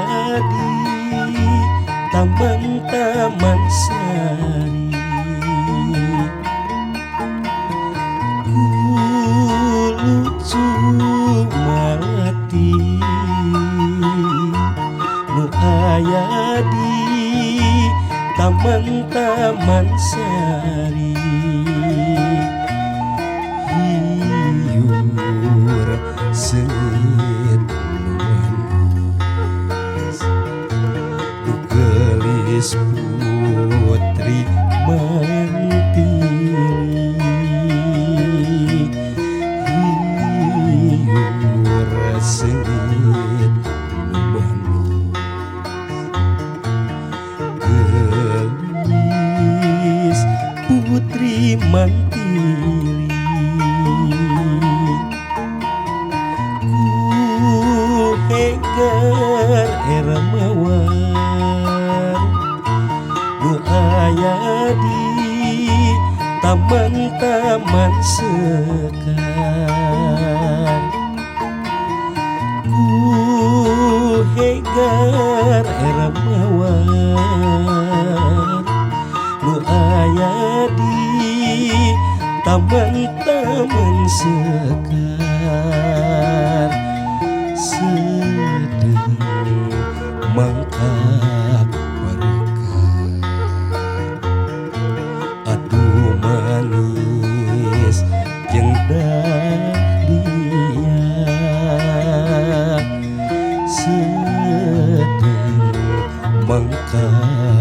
aya di taman-taman sari. Ku lucu malati nu aya di taman-taman sari. Hiur seungit nu manis, nu geulis putri mantili. Hiur seungit nu manis, geulis putri mantili. Ku hegar era mawar nu aya di taman-taman sekar. Ku hegar era mawar nu aya di taman-taman sekar. Sedeng mangkap berkah, aduh manis jeung dahlia. Sedeng mangkap